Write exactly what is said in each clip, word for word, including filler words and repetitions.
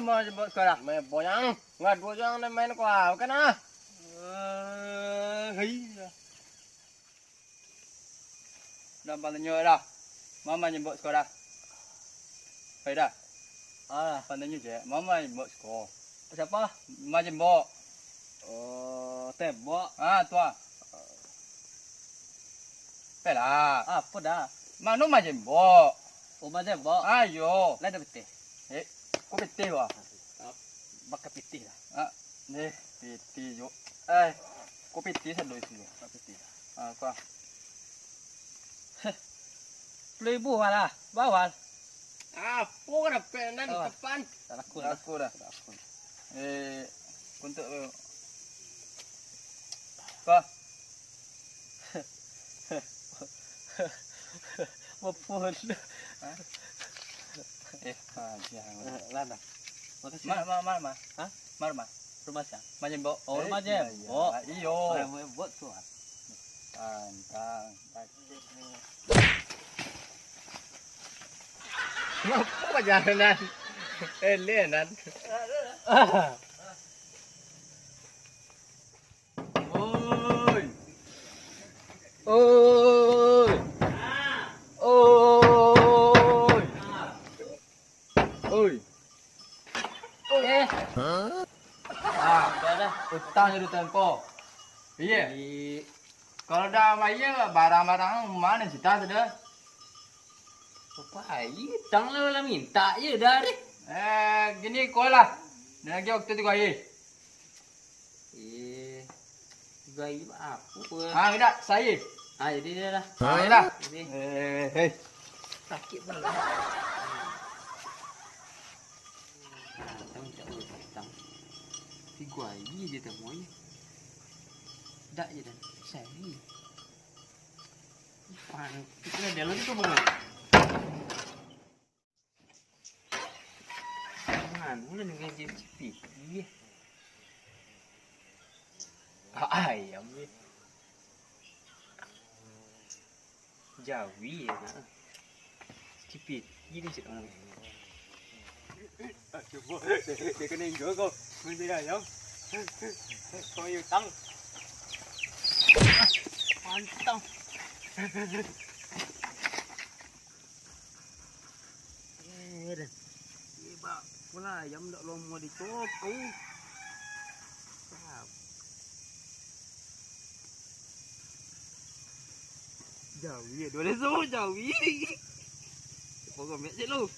Mama jemput sekolah. Main boyang. Ngadu jang main ko ah, bukan ah. Eh, hei. Dah pantanyo dah. Mama jemput sekolah. Hei dah. Ah, pantanyo je. Mama jemput sekolah. Siapa? Mama jemput. Oh, tembok. Ah, tu ah. Pelah. Apa dah? Mano mah jembok? Oh, mah jembok. Ayo. Lah dah betih. Eh, kok betih wah? Bakal pitih lah. Ah, eh, pitih jo. Eh, kok pitih sado isi. Bakal pitih lah. Ah, kok. Sepuluh ribu malah. Bawal. Apo ka dapek nan Oh. Kapan? Tak laku dah. Tak laku dah. Tak laku. Eh, kuntuk tu. Apa? Bapun. Hah? Eh, ah, jangan. Eh, lah dah. Makasih. Mar, mar, mar, mar. Hah? Mar, mar. Rumah siapa? Majembok. Oh, Eh, rumah iya, Jembok. Iya. Iyo. Orang Jembok tu ah. Tantang. Ngapo pajalan nan? Eleh nan. Oi. Oi. Oi. Oi. Eh. Ah, dah, dah. Utang jadi tempo. Iya. Di Kalau dah bayar, barang-barang mano cita sudah? Apa ai, utang lah, lah minta je dah deh. Eh, gini ko lah. Dah lagi waktu tigo hari. Eh, tigo hari apa ko? Ah, tidak, saya. Ah, jadi dah lah. Ah, ya lah. Jadi. Eh, hei. Sakit pun lah. Nah, utang minta utang. Tigo hari je tamu ni. Dak je dah. Sari. Pan, itu dah dalam tu mana? Mana lah dengan J C P? Iya. Ah, ayam ni. Jawi ya nak. Cipit. Gini cik orang. Cuba, dia, dia kena injur kau. Mesti dah, jam. Kau utang. Mantap. Eh, dah. Ni, Pak. Pula ayam dak lomo di toko. Siap. Jawi, dua belas tu, jawi. Pokok mek cik lu.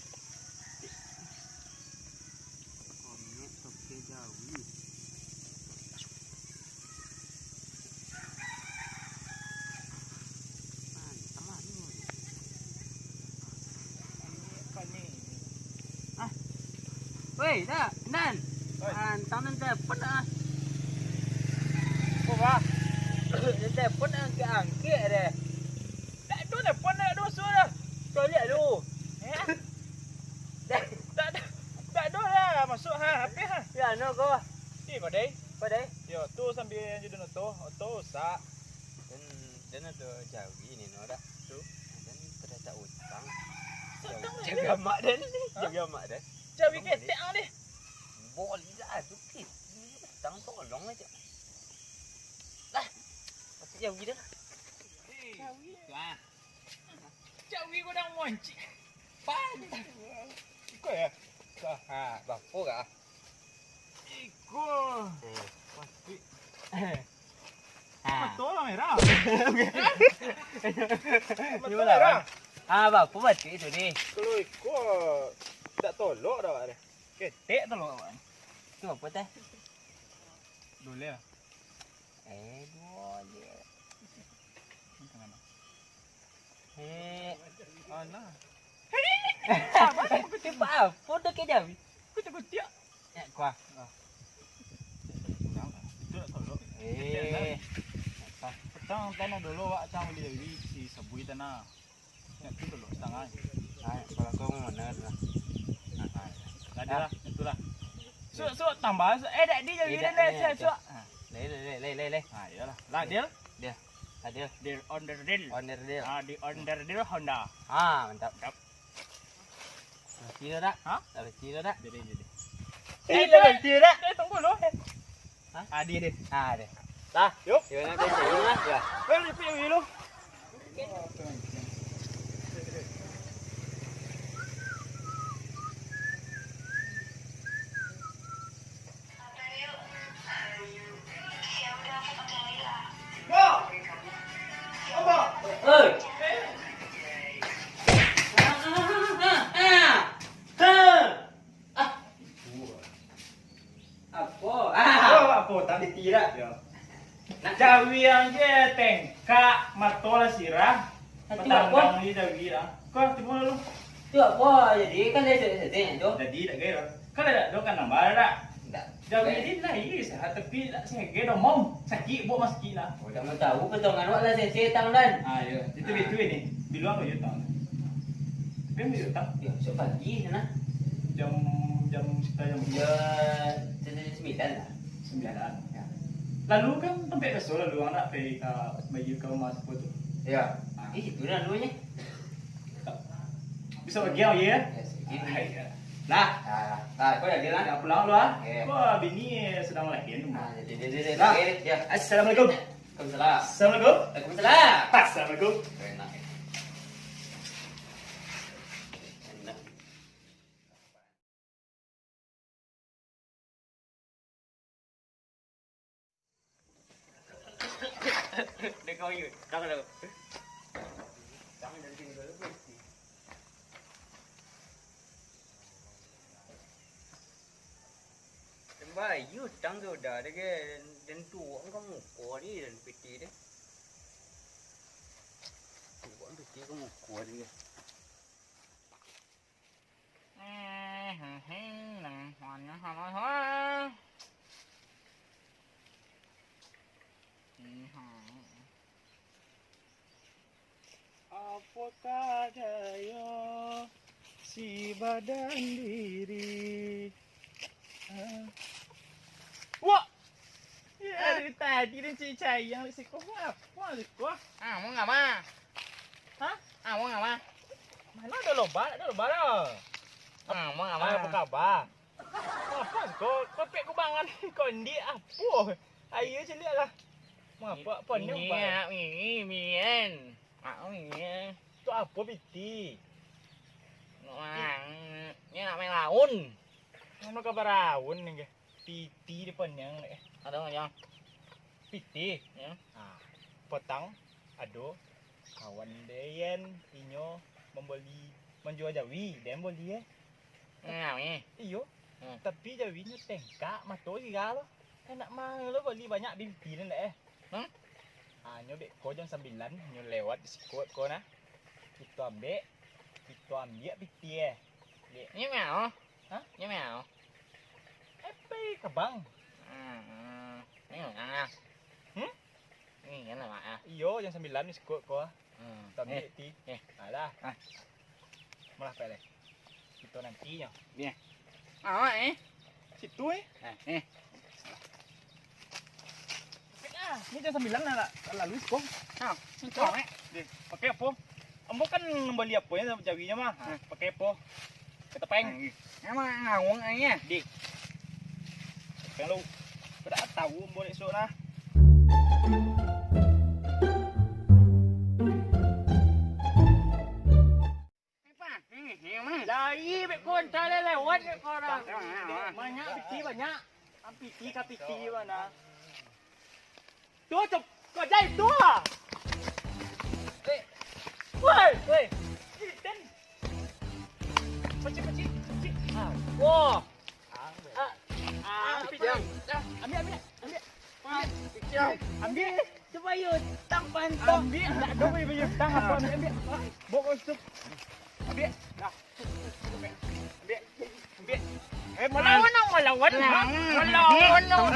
Pokok mek toke jawi. Mantap lah tu. Ah. Woi, dah, Nan. Oi. Antang nan telepon dah. Apa, Bah? Nan telepon angkek-angkek deh. Tak ada telepon, tak ada suara. Kau lihat dulu. Eh? Dah. Tak ada. Tak ada lah masuk ha, H P ha. Ya, no kau. Eh, padai. Padai. Yo, tu sambil jadi oto, oto rusak. Dan, dan ada jawi ni, no, dah. Tu. Dan terdapat utang. Utang jawi, jawi amak dan ni. Hah? Jawi amak dan. Jawi ketek ang deh. Boleh lah, tu kit. Utang tolong aja. Lah. Aku jawi dah. Jawi. Wah. Jawi godang moncik. Pantang. Iko ya? Ha, bapa kah? Iko. Hmm. Pasti. Ha. Betul lah merah. Betul lah merah. Ah, bapa batik tu ni. Kalau iko tak tolok dah, Pak, deh. Ketek tolok, Pak. Tu apa teh? Boleh lah. Eh, duo je. Eh. Alah. Apa tu? Cepat apa dah ke jawi? Kutik-kutik. Ya, kuah. Ah. Itu nak tolong. Eh. Petang tanah dulu, wak cang beli dari si sabui tanah. Nak tu dulu, tangan. Ah, kalau kau mau mana tu lah. Ah, ah. Ada lah, itulah. Suak, suak, tambah. Suak. Eh, dak di jadi. Eh, dah, dah, dah, dah, dah, suak, suak. Ah. Leh, leh, leh, leh, leh, leh. Ah, iyalah. Lah, deal? Deal. Ah, deal. Deal, on the deal. On the deal. Ah, di on the deal Honda. Ah, mantap. Mantap. Dah kira tak? Hah? Dah kira tak? Jadi, jadi. Eh, iyo, iyo. Tunggu lu. Hah? Ah, dia, dia. Ah, dia. Lah, yuk. Yo, nak pergi rumah, yo. Well, ipik dulu. Apo? Ah. Apo, apo? Tadi tidak, yo. Jawi ang je tengkak, mato lah sirah. Hati apo? Batandang di jawi lah. Kau tibo lalu. Tu apo? Jadi kan dia sedih tu. Jadi tak gaya. Kan ada tu kan nambah tak? Tak. Jawi ni lah, iya, sehat, tapi tak sege domom. Sakik, buat masakit lah. Oh, tak mau tahu, potongan awak lah sese tang dan. Ah, iya. Itu, ah, itu ini. Di luar kau je tang. Tapi ambil utang. Ya, besok pagi sana. Jam, jam sekitar jam berapa? Ya, jam sembilan lah. Sembilan. Ya. Lalu kan tempat biasa lalu anak pergi ke baju ke rumah siapa tu? Ya. Ah. Eh, itu lalunya. Bisa pergi, oh, iya? Ya, sedikit. Ah, iya. Lah. Ah, ah, kau jadi lah. Dah pulang dulu, ah. Oke. Wah, bini sedang melahirkan tu. Ah, jadi, jadi, jadi. Lah. Oke, ya. Assalamualaikum. Waalaikumsalam. Assalamualaikum. Waalaikumsalam. Assalamualaikum. Enak. Enak. Dia kau yun. Dah kalau. Bayu tang sudah deh, den tuang ka muko ni dan piti deh. Tuang piti ka muko ni. Eh, hmm, hmm, nang mana salah, ha? Hmm, hmm. Apakah daya si badan diri? Ah. Wah! Ya, dari tadi den cari-cari yang di siko. Apa siko? Ah, mau ngapa? Hah? Ah, mau ngapa? Mana ada lobak? Ada lobak dah. Ah, mau ngapa? Apa kabar? Apa kau, kau pek kubangan kau ndik apo? Ayo caliak lah. Mengapa? Apa ni, ini, Bang? Ini, mian. Ah, ini. Tu apa piti? Wah, ini nak main laun. Anu ka baraun ni ke? Piti depan yang, eh. Ada yang. Piti. Ya. Ah, petang ado kawan den, inyo membeli, menjual jawi, den beli, eh. Nah, ni. Iyo. Hmm. Tapi jawinyo tengkak, mato sirah lo. Enak mah lo beli banyak binti ni, eh. Hmm? Ah, nyo beko jam sambilan, nyo lewat di siko ko nah. Kito ambek, kito ambiak piti, eh. Dek. Nyo miau. Hah? Nyo miau. Eh, pai ka bank. Hmm, hmm. Ni urang ah. Hmm? Ni kan lah, Mak, ah. Iyo, jam sambilan ni siko ko. Hmm. Tapi eh, ti. Eh. Alah. Ah. Malah pele. Kito nanti nyo. Iya. Awak eh. Situ eh. Ah, eh. Ah, ni jam sambilan lah, lah, lalu siko. Ha, siko eh. Deh, pakai apa? Ambo kan bali apa ya jawinyo mah. Ha, pakai apa? Ketepeng. Emang ngawang aja. Deh. Kalau kada tahu ambo esok lah. Lai beko, antah lai lewat beko urang. Banyak piti, banyak. Am piti ka piti bana. Tu, tu, kau jai tu ah. Woi, woi. Pacik, pacik, pacik. Ah, wah. Ah, ah, ambiak, ambiak, ambiak, ambiak. Ambiak, supayo tang pantang. Ambiak, tak ada bayu tang apa, ambiak, ambiak. Bawa kau tu. Ambiak. Dah. Ambiak. Ambiak. Eh, malawan dong, malawan. Malawan dong.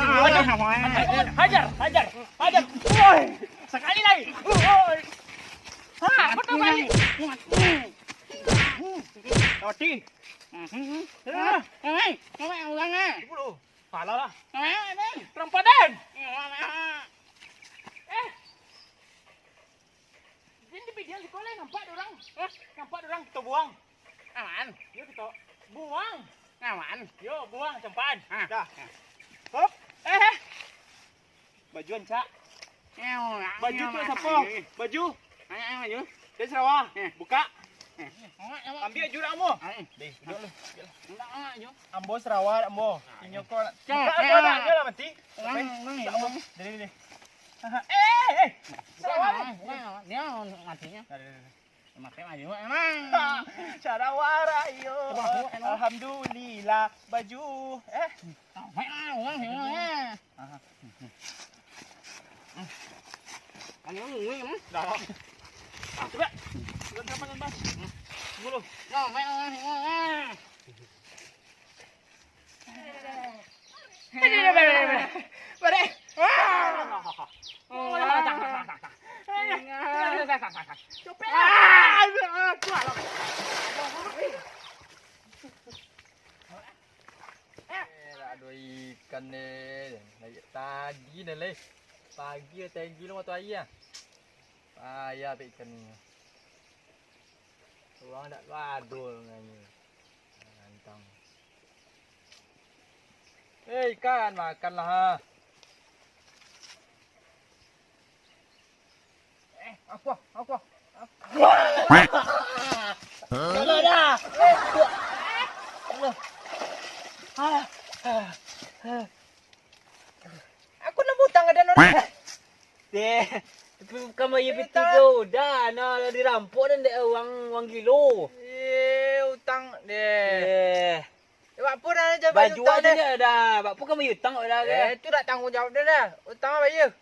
Hajar, hajar, hajar. Woi, sekali lagi. Woi. Ha, apa tu balik? Roti. Ah, eh, eh, orang eh. Dulu. Pala lah. Eh, eh. Terampak, Den. Eh. Den di bidian siko lai nampak dek urang. Hah? Nampak dek urang, kito buang. Aman. Yo, kito buang. Ngawan. Yo, buang campaan. Ha. Dah. Hop. Eh, eh. Baju ancak. Baju tu siapa? Baju. Ayo, ayo, baju. Dia sarawa. Eh. Buka. Eh. Ambiak jurak ambo. Ayo. Deh, duduk lu. Enggak, enggak, Jo. Ambo sarawa, ambo. Inyo ko nak. Buka ambo nak, dia lah mati. Orang, orang, Ambo. Deh, deh, deh. Eh, eh. Sarawa. Bukan, bukan. Dia matinyo. Dah, deh, deh, deh. Makai baju emang. Sarawa rayo. Coba aku, enak. Alhamdulillah, baju. Eh. Tahu, eh, orang, orang, eh. Aha. Kan yang ngui, hmm? Dah. Ah, coba. Bukan siapa yang bas? Dulu. Nah, orang, orang, orang, eh. Eh, ado ikan ni. Tadi ni, leh. Pagi tinggi lo mato aia. Payah pe ikan ni. Urang dak ado nganyo. Gantang. Eh, ikan, makanlah, ha. Eh, apa? Apa? Alah dah. Alah. Alah. Aku nak utang ada orang. Deh, bukan bayar piti kau dah, nah, lah dirampok dan dek uang, uang gilo. Eh, utang deh. Eh. Eh, buat apa dah, dah bayar baju utang ada deh. Dah. Buat apa kau bayar utang kau dah, ke? Eh, tu tak tanggung jawab dia dah. Utang apa bayar?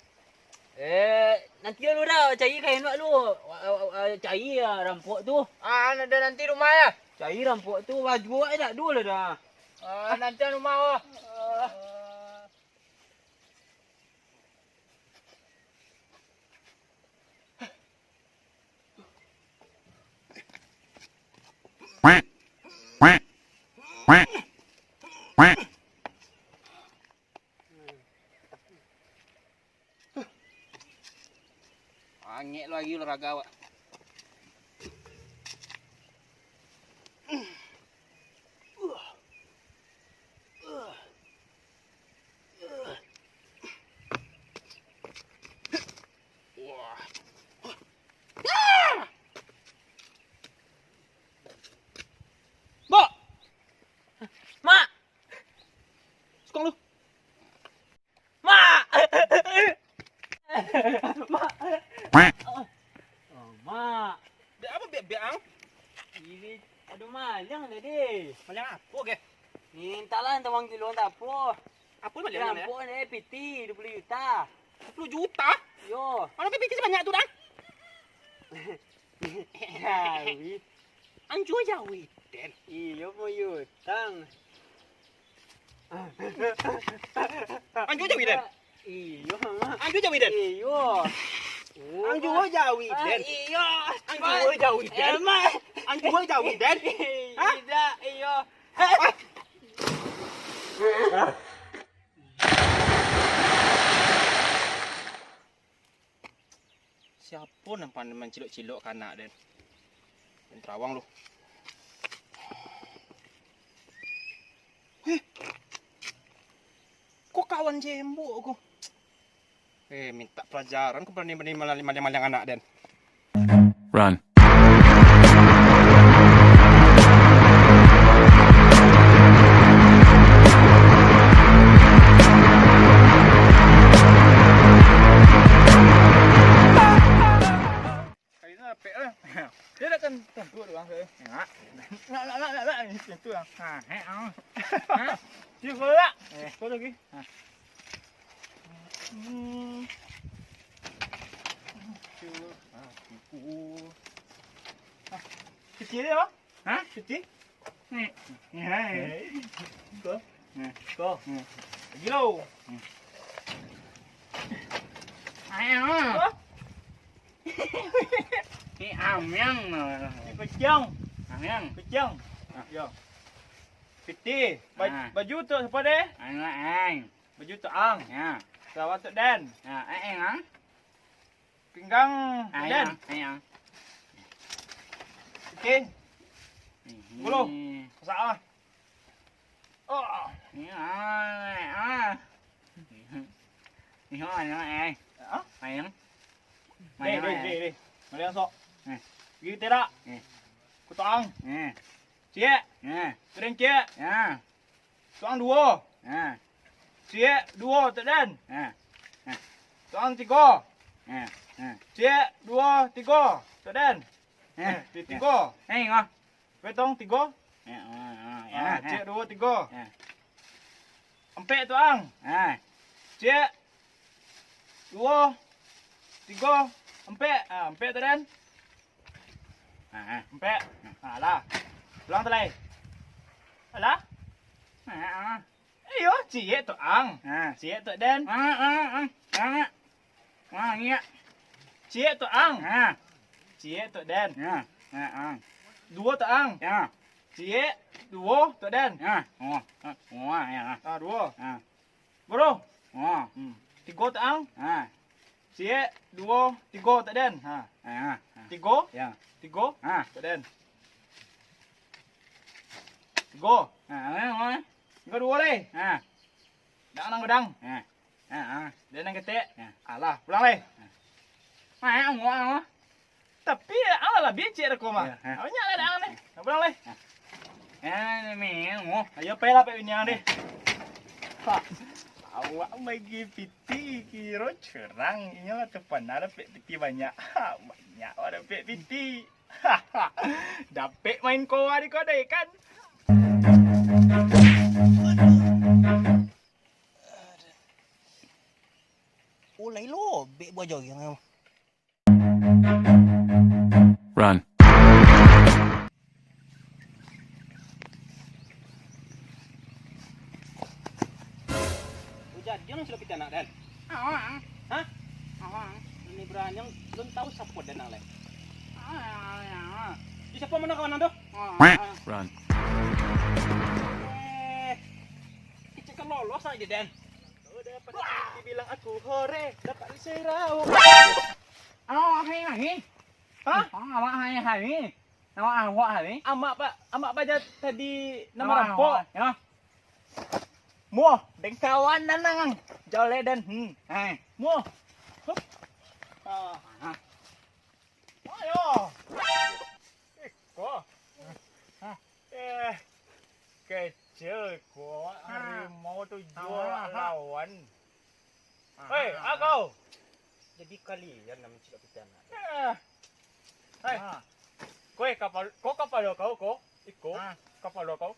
Eh, nanti dulu dah, cari kain awak dulu. Wa-, wa-, wa-, cari lah rampok tu. Ah, ada nanti rumah ya. Cari rampok tu, baju awak tak dulu dah. Ah, nanti rumah awak. Ah. Angek lo lagi olahraga awak. Bok! Mak! Sukong lu. Mak! Mak! Oh, Mak! Dek apo biak-biak ang? Ini ado maliang tadi. Maliang apo, ge? Ni, entahlah, entah uang kilo, entah apo. Apo maliang, Mak? Rampok ni, piti duo puluah juta. Duo puluah juta? Yo. Mano piti sabanyak tu, dah? Jawi. Ang juo jawi den. Iyo, bayar utang. Ang juo jawi den. Iyo, Mak. Ang juo jawi den. Iyo. Ang juo jawi den. Iyo. Ang juo jawi den. Emang. Ang juo jawi den. Hah? Tidak, iyo. Siapo nan pandai mancilok-cilok ka anak den? Den tarawang lu. Eh, kok kawan jembok ko? Eh, minta pelajaran ko, berani-berani maliang-maliang anak den. Run. Kayu tu rapek lah. Dia takkan tangkuk tu, bang. Nak, nak, nak, nak, nak. Itu lah. Ha, hek, ah. Ha? Dia kolak. Eh. Kau lagi. Ha. Hmm. Cuba. Ah, kuku. Ah, kecil dia, bang. Ha? Kecil. Ni. Ni, hai. Kau. Ni. Kau. Ni. Gilo. Ni. Ayo. Kau? Ni amiang. Ni kuciang. Amiang. Kuciang. Ah. Yo. Piti. Ba-, ah. Baju tu siapa deh? Ang, ang. Baju tu ang. Ya. Sarawa tu den. Ya, eh, eh, ang. Pinggang ah, den. Ya, ya. Oke. Ini. Bulu. Masak ah. Oh. Ni, ah, ah. Ni, ah, ni, eh. Hah? Mayang. Deh, Mayang, deh, eh. Deh, deh. Maliang sok. Eh. Gigi terak. Eh. Kutang. Eh. Ciek. Eh. Kering ciek. Ya. Tuang duo. Ha. Ciek duo, Tok Den. Ha. Ha. Tuang tigo. Ha. Ha. Ciek duo, tigo, Tok Den. Ha. Eh, ti-, tigo. Eh, ngah. Betong tigo. Ha, ha, ha, ha, ha. Ciek duo, tigo. Ha. Ampek tuang. Ha. Ciek duo, tigo, ampek. Ha, ampek, Tok Den. Ha, ha. Ampek. Ha, alah. Pulang tu lai. Alah. Ha, ha. Iyo, ciek tu ang. Ha. Ciek tu den. Ha, ha, ha. Ha, ha. Ha, ngiak. Ciek tu ang. Ha. Ciek tu den. Ha, ha, ha. Duo tu ang. Ya. Ciek, duo tu den. Ya. Oh, ha. Oh, ya. Ha, duo. Ha. Bro. Ha. Hmm. Tigo tu ang. Ha. Ciek, duo, tigo, Tok Den. Ha. Ha, ha. Tigo. Ya. Tigo. Ha. Tok Den. Tigo. Ha, ha, ha. Tigo duo lai. Ha. Dang nang godang. Ha. Ha, ha. Den nang ketek. Ha. Alah, pulang lai. Ha. Ha, ha, ha. Tapi, ang lah becek rako mah. Ya, ha. Banyak lah dang ni. Nak pulang lai. Ha. Ya, ni, mi, oh. Ayo, pai lah, pek bini ang deh. Ha. Awak bagi piti kiro curang. Inyo lah tu pernah dapek piti banyak. Ha, banyak awak dapek piti. Dapek main koa di kodai kan? Ulai lobek buah jogiang. Run. Ujar, dia nang sudah piti anak, Dan? Awang. Hah? Awang. Ini berani, belum tahu siapa Dan nang lain. Awang. Di siapa mana kawan tu? Awang. Run. Eh, kita kan lolos aja, Dan. Kau dapat dibilang aku hore, dapat diserau. Awak hari-hari? Hah? Awak hari-hari? Awak awak hari? Amak pa, amak paja tadi nama rampok. Ya. Muah, deng kawan nanang. Joleh den. Hmm. Eh. Muah. Hup. Ah. Ayo. Iko. Eh, kecil ko, harimau tu juo lawan. Hei, agau. Jadi kalian nan mancilok kita anak. Eh. Hei. Ko, eh, kapal, ko kapalo kau, ko? Iko, kapalo kau.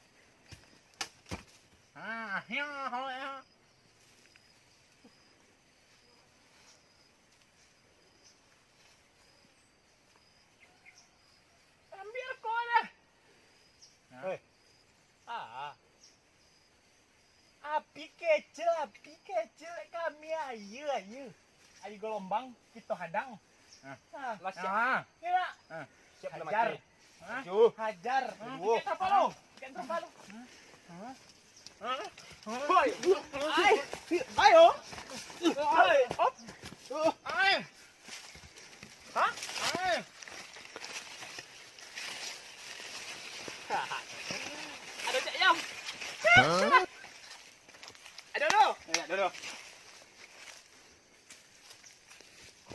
Ah, ya, ya. Ambil ko lah. Hah? Eh. Ah. Api kecil, api kecil, kami ayu, ayu. Ayu gelombang, kita hadang. Hah? Ah. Lah siap. Ah. Ni nak. Ah. Siap. Hajar. Maju. Hajar. Tiga kapal lo. Tiga kapal lo. Hoi. Ai. Ayo. Ai. Op. Ai. Hah? Ai. Ada cak yam. Hah? Ada lo. Ya, ada lo.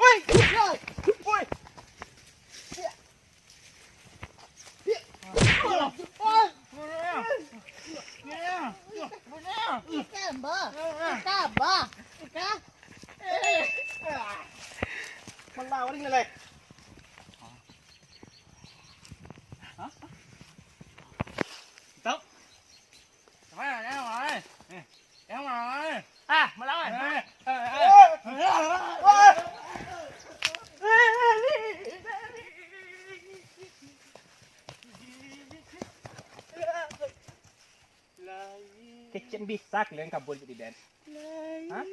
Oi! Oi! Oi! Ikan, bah. Ikan, bah. Ikan. Melawan ini, Lek. Hah? Tahu? Kemana? Jangan melawan. Eh, jangan melawan. Ah, melawan. Eh, eh, eh. Kecen bisa kalian kabur jadi dan. Hah?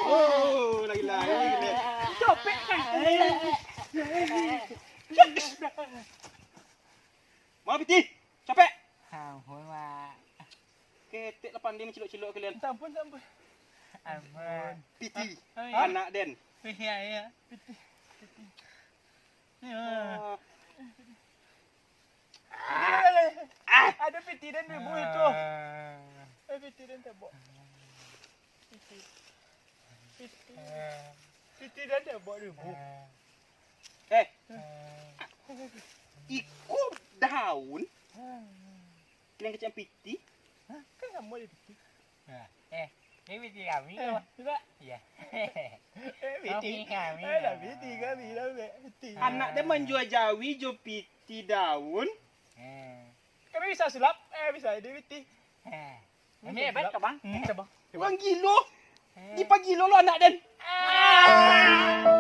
Oh, lagi-lagi. Copek kan? Mau piti? Capek. Ampun, Mak. Ketek lah pandai cilok-cilok kalian. Ampun, ampun. Ampun. Piti. Oh, iya. Anak den. Iya, iya. Piti. Piti. Iya. Oh. Ah. Ado piti den duo ribu itu. Eh, piti den tabok. Piti. Piti. Piti den tabok duo ribu. Eh. Iko daun. Kalian kecek piti. Hah? Kan samo di piti. Eh, ini piti kami. Eh, coba. Iya. Eh, piti. Kami, kami. Eh, lah, piti kami lah, Bek. Piti. Anak dia manjua jawi jo piti daun. Eh. Kami bisa sulap, eh, bisa di piti. Eh. Ini hebat, Bang. Hmm, coba. Urang gilo. Eh. Dipagilo lo anak den. Ah.